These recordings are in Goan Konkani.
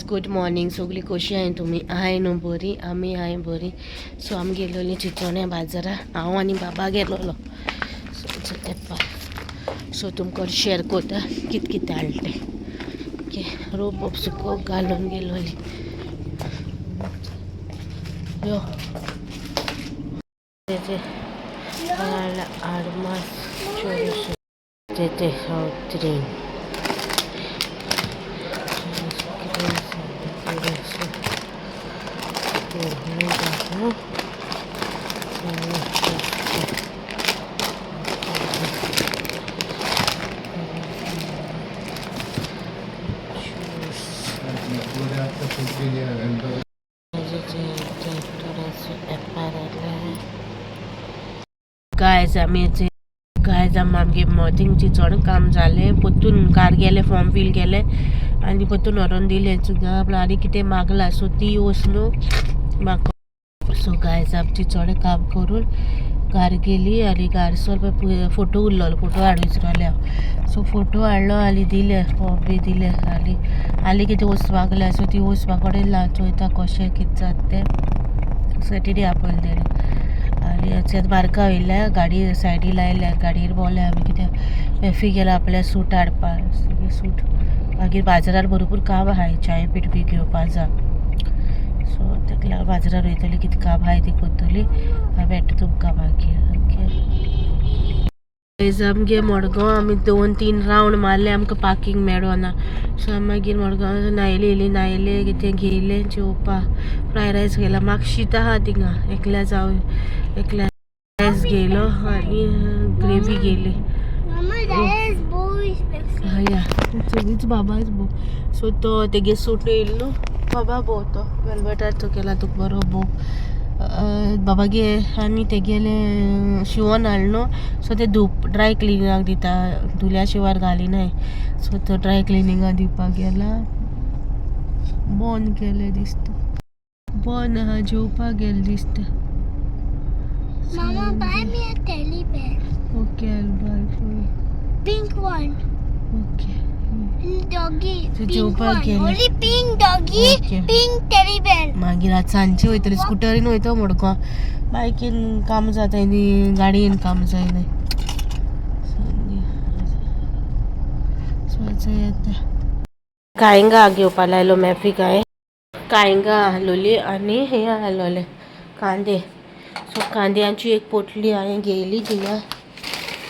Good morning. सगळी कशी आहे तुमी? आहे न्हू बरी? आमी आहे बरी. सो आमी गेलोली चिंचोण्या बाजारा, हांव आनी बाबा गेलोलो. सो तेप्पा सो तुमकां शेअर करता कित कितें हाडलें तें. ओके, रोप सुको घालून गेलोली. यो तेचे आडमास चोवीस तेचे त्रीन गायज, आमी गायज आमी आमगे थिंग चिंचोण काम जालें. परतून कार गेले, फॉर्म फील केलें आनी परतून व्हरोन दिलें सुद्दां. पूण आनी कितें मागलां, सो ती वस्त न्हू म्हाका. सो गायज, आमी चिंचोणें काम करून घार गेली आनी घारसर फोटो उरलेलो, फोटो हाडूं विसरलें हांव. सो फोटो हाडलो आनी दिले, फॉर्म बी दिले. आनी आनी कितें वस्तू मागल्या, सो ती वचपा कडेन चोयता कशें कितें जाता तें. सॅटर्डे आपयलें तेणें. आनी अशेंच बारका येयल्या, गाडी सायडी लायल्या, गाडयेर भोंवले आमी. कित्याक मॅफी गेला आपल्या सूट हाडपा. सूट मागीर बाजारार भरपूर काम आहाय, चाय पीठ बी घेवपा जाय. सो तेका लागून बाजारार वयतली, कितें काम आहाय ती करतली. हांव मेळटा तुमकां मागीर. ओके आमगे मडगांव आमी 2-3 रावंड मारले, आमकां पार्किंग मेळना. सो आमी मागीर मडगांव न्हायली, येयली, न्हायले, कितें घेयलें जेवपा. फ्राय रायस घेयला. म्हाका शीत आहा थिंगा, एकल्या जावन एकल्या रायस घेयलो आनी ग्रेवी घेयली. या सगळीच बाबाच भो. सो तो तेगे सूट येयलो न्हू, बाबा भोव तो वेलवेटाचो केला तुका बरो भोव बाबा गे. आनी तेगेले शिवोन हाडलो न्हू, सो ते धूप ड्राय क्लिनिंगाक दिता, धुल्या शिवार घालिनाय. सो तो ड्राय क्लिनिंगाक दिवपाक गेला. बंद केलें दिसता, बंद आहा, जेवपाक गेलें दिसता. Mama, buy me a teddy bear. Okay, I'll buy for you. Pink one. Okay. Doggy. So Pink जेवपाक one. गेले. Only pink doggy. Okay. Pink teddy bear. मागीर आतां सांजचे वयतली, स्कुटरीन वयता मडगांव. बायकीन काम जाता न्ही, गाडयेन काम जायना. सो येता. कायंगा घेवपा लायलो मॅफीक हांवें. कायंगा हालोली आनी हे हालोले कांदे. सो कांद्यांची एक पोटली हांवें घेयली थिंगा,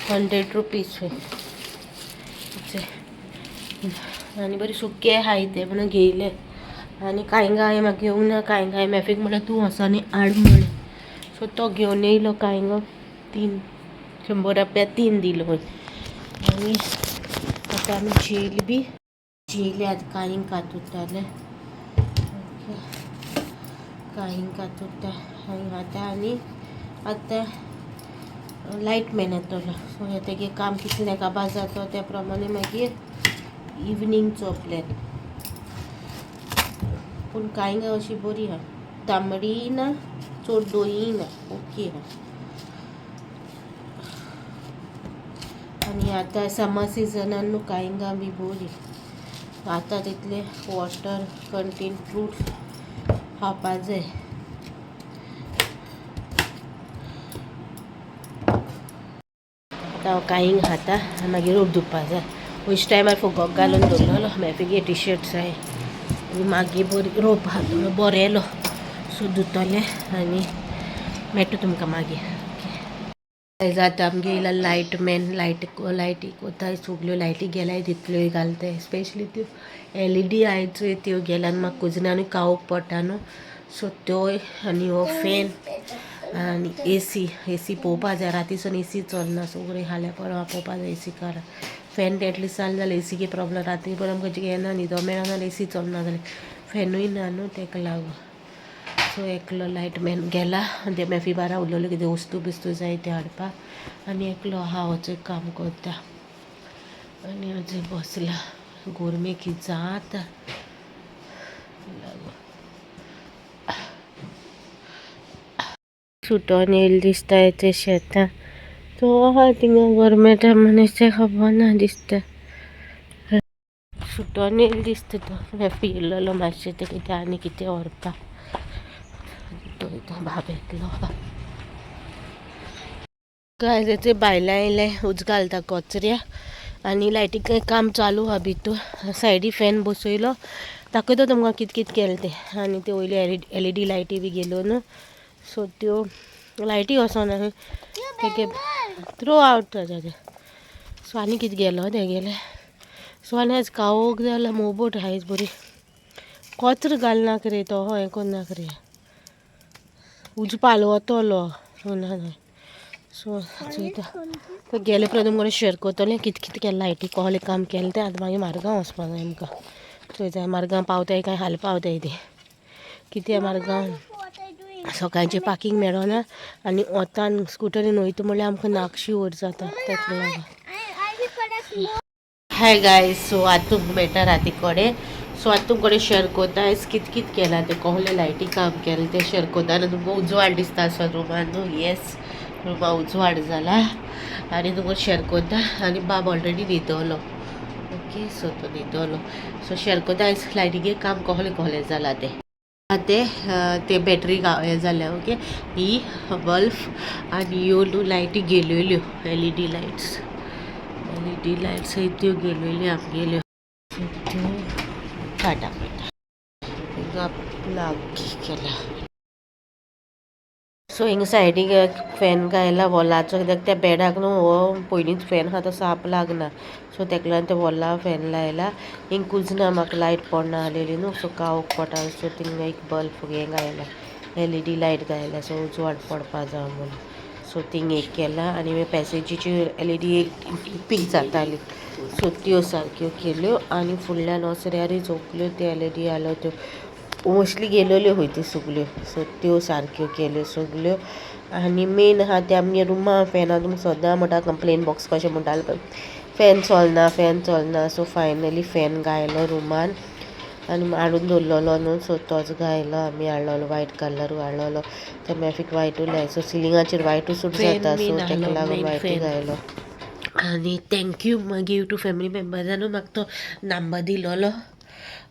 100 रुपीज. आनी बरी सुके आहाय ते म्हणून घेयले. आनी कांयगा हांवें म्हाका घेवंक ना. कांयगा हांवें मॅफीक म्हणलें, तूं वचोन आनी हाड म्हणलें. सो तो घेवन येयलो कांयगो, 3, 100 रुपया 3 दिलो. आनी आतां आमी झेल बी झेली. आतां कांयंग कातुरताले, कांयंग कातुरता हांगा आतां. आनी आतां लायट मॅन येतलो. सो हे तेगे काम कितलें काबार जाता त्या प्रमाणे मागीर इवनींगचो प्लॅन. पूण कांयगां अशी बरी आहा, तांबडी ना, चड दोयी ना, ओके आहा. आनी आतां समर सिजनान न्हू कांयगां बी बरी. आतां तितले वॉटर कंटेंट फ्रूट्स खावपा जाय. आतां हांव कांयंग खाता आनी मागीर रोप धुवपा जाय. वयच्या टायमार फोगोक घालून दवरलेलो मॅफिगे टी शर्ट जाय. मागीर बरी रोप बरो येयलो. सो धुतलें आनी मेळटा तुमकां मागीर. आतां आमगे येयला लायट मॅन, लायट लायटी कोताय. सगल्यो लायटी गेल्याय तितल्योय घालताय, स्पेशली त्यो एलईडी आहाय चोय, त्यो गेल्यान म्हाका कुजना न्हू, कावोक पडटा न्हू. सो त्योय आनी हो फॅन आनी एसी. एसी पळोवपा जाय, रातीसून एसी चलना. सगळें खाल्या पळोवपा पळोवपा जाय एसी कार. फॅन एटलिस्ट चालू जाल्यार एसीके प्रॉब्लम, राती पण आमकां येना, न्हिदो मेळना जाल्यार एसी चलना जाल्यार, फॅनूय ना न्हू तेका लागून. सो एकलो लायट मॅन गेला आनी ते मॅफी बारा उरलेलो, कितें वस्तू बिस्तू जाय ते हाडपाक. आनी एकलो आहा, वचून काम करता आनी अजून बसला. गोरमे कितें जाता लागून सुटोन येयलें दिसता ते शेतां. तो आहा थिंगा गोरमेंटा मनीस, तें खबर ना दिसता. सुटोन येयलो दिसता तो. मेफी येयल्लो मातशें तें कितें आनी कितें व्हरपाक. पळयता बाब येतलो. गायज, ते भायल्यान येयले, उज घालता कचऱ्या आनी लायटीक काम चालू आहा भितूर. सायडी फॅन बसयलो, दाखयता तुमकां कित कित केलें तें. आनी त्यो वयल्यो एलईडी लायटी बी गेल्यो न्हू, सो त्यो लायटी वचोना तेगे थ्रो आवट जाता ते. सो आनी कितें गेलो तेगेलें. सो आनी आयज कावोक जाल्यार मोबोट आयज बरी कचरो घालनाक रे तो हें करनाक रे, उजो पालवतलो ना. सो चोयता, तो गेले उपरांत तुमकां शेअर करतलें कितें कितें केलें, लायटी कहलें काम केलें तें. आतां मागीर मारगांव वचपाक जाय आमकां. चोयता मारगांव पावताय काय हाल पावताय तें कित्याक मारगांव What I doing? सकाळचें पार्किंग मेळना आनी वतान स्कुटरीन वयता म्हणल्यार आमकां नाकशी वर जाता, तेका लागून. I will put a small. Hi guys, so आतां तुमकां मेळटा राती कडेन. सो आतां तुमकां कडेन शेअर करता आयज कित कित केलां तें, कहलें लायटी काम केलें तें शेअर करता. आनी तुमकां उजवाड दिसता आसत रुमान न्हू? येस, रुमा उजवाड जाला आनी तुमकां शेअर करता. आनी बाब ऑलरेडी न्हिदलो. ओके, सो तो न्हिदलो. सो शेअर करता आयज लायटीगे काम कहलें कहलें जालां तें. ते ते बॅटरी हें जाल्या. ओके, ही बल्ब आनी ह्यो न्हू लायटी गेल्योल्यो, एलईडी लायट्स, एलईडी लायट्स त्यो गेल्योल्यो आमगेल्यो. सो त्यो काडटा पडटा. हिंगा प्लग केला. सो हिंगा सायडीक फॅन घायला वॉलाचो, कित्याक त्या बेडाक न्हू हो पयलींच फॅन आहा तो साप लागना. सो तेका लागून ते वॉला फॅन लायला. हिंग कुजना म्हाका लायट पडना आसलेली न्हू, सो कावक पडटा. सो थिंगा एक बल्ब हें घायला, एलईडी लायट घायला, सो उजवाड पडपा जाय म्हणून. सो थिंग एक केला. आनी मागीर पॅसेजीची एलईडी एक पीक जाताली, सो त्यो सारक्यो केल्यो. आनी फुडल्यान ओसऱ्यारूय सगल्यो त्यो एलईडी आसल्यो त्यो मोस्टली गेलेल्यो खंय त्यो सगल्यो, सो त्यो सारक्यो केल्यो सगल्यो. आनी मेन आहा ते आमगे रुमा फॅना, तुमकां सदां म्हणटा, कंप्लेन बॉक्स कशें म्हणटाले पळय, फॅन चलना, फॅन चलना. सो फायनली फॅन घायलो रुमान आनी हाडून दवरलेलो न्हू, सो तोच घायलो आमी. हाडलेलो वायट कलर हाडलेलो, ते मॅफीक वायटू लाय. सो सिलिंगाचेर वायटू सूट जाता, सो तेका लागून वायटू घायलो. आनी thank you मागीर युट्यूब फॅमिली मेंबर्सानू म्हाका तो नंबर दिलोलो.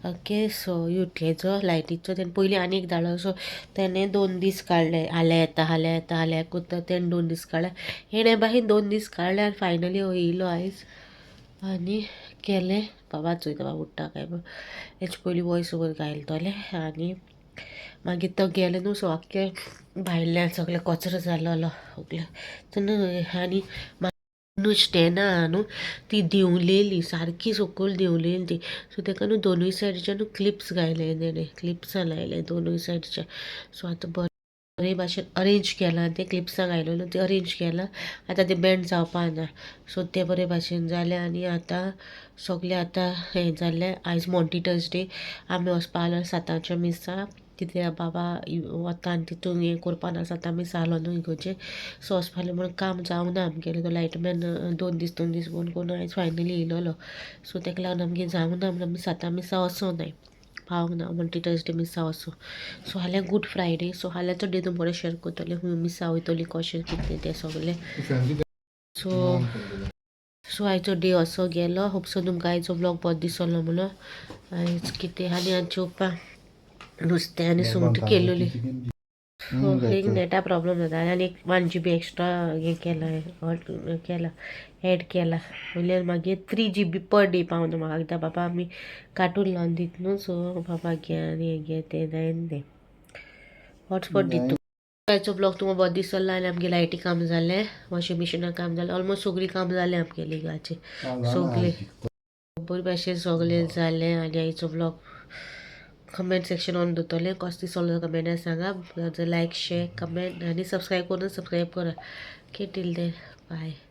ओके, सो युट्लेचो लायटीचो तेणें पयलीं आनी एक धाडलो. सो तेणें 2 दीस काडले, हाल्यां येता, हाल्यां येता, हाल्यां करता. तेणें 2 दीस काडले, हेणें बाकीन 2 दीस काडले आनी फायनली हो येयलो आयज आनी केलें. बाबा चोयता बाबा उठ्ठा काय म्हूण. हेचे पयलीं वॉयस ओवर घालतलें. आनी मागीर तो गेले न्हू, सो आख्खें भायल्यान सगळें कचरो जालोलो सगळें. आनी न्हू स्टॅण्डां आहा न्हू, ती देंवलेली सारकी, सकयल देंवलेली ती. सो तेका न्हू दोनूय सायडीच्यान न्हू क्लिप्स घायले तेणें, क्लिप्सां लायले दोनूय सायडीच्यान. सो आतां बरे भाशेन अरेंज केलां तें. क्लिप्सां घायलो न्हू, तें अरेंज केलां, आतां तें बेंड जावपा ना. सो तें बरे भाशेन जालें. आनी आतां सगळें आतां हें जालें. आयज मॉन्टी थर्सडे, आमी वचपा आसलो साताच्या मिसाक, कित्याक बाबा वता आनी तितून हें करपा ना. सातां मिसा आसलो न्हू इगर्जेक, सो वचपा आसलें म्हणून काम जावंक ना आमगेलें. तो लायटमॅन 2 दीस 2 दीस करून करून आयज फायनली येयलोलो. सो तेका लागून आमगें जावंक ना म्हणून आमी सातां मिसा वचोंक नाय, पावंक ना मॉन्टी थर्सडे मिसा वचूं. सो फाल्यां गूड फ्रायडे, सो फाल्यांचो डे तुमकां शेअर करतलें, खूंय मिसा वयतली, कशें कितें तें सगलें. सो सो आयचो डे असो गेलो. होप सो तुमकां आयचो व्लॉग बरो दिसलो म्हणून. आयज कितें आनी आनी जेवपा नुस्तें आनी सुंगटां केलेली. एक नेटा प्रॉब्लम जाता. आनी एक 1 GB extra हें केलां केलां एड केला. वयल्यान मागीर 3 GB per day पावना म्हाका, कित्याक बाबा आमी कार्टून लावन दित न्हू. सो बाबा घे आनी हें घे तें जायना तें हॉटस्पॉट दित. आयचो ब्लॉग तुमकां बरो दिसलो. आनी आमगे लायटी काम जालें, वॉशिंग मिशिना काम जालें, ऑलमोस्ट सगळीं काम जालें आमगेलें घराचें, सगळें बरे भाशेन सगळें जालें. आनी आयचो ब्लॉग कमेंट सेक्शन ऑन दवरतलें, कसो दिसलो कमेंटान सांगा. लायक, शेअर, कमेंट आनी सबस्क्रायब करून सबस्क्रायब करा. Okay, till then, bye.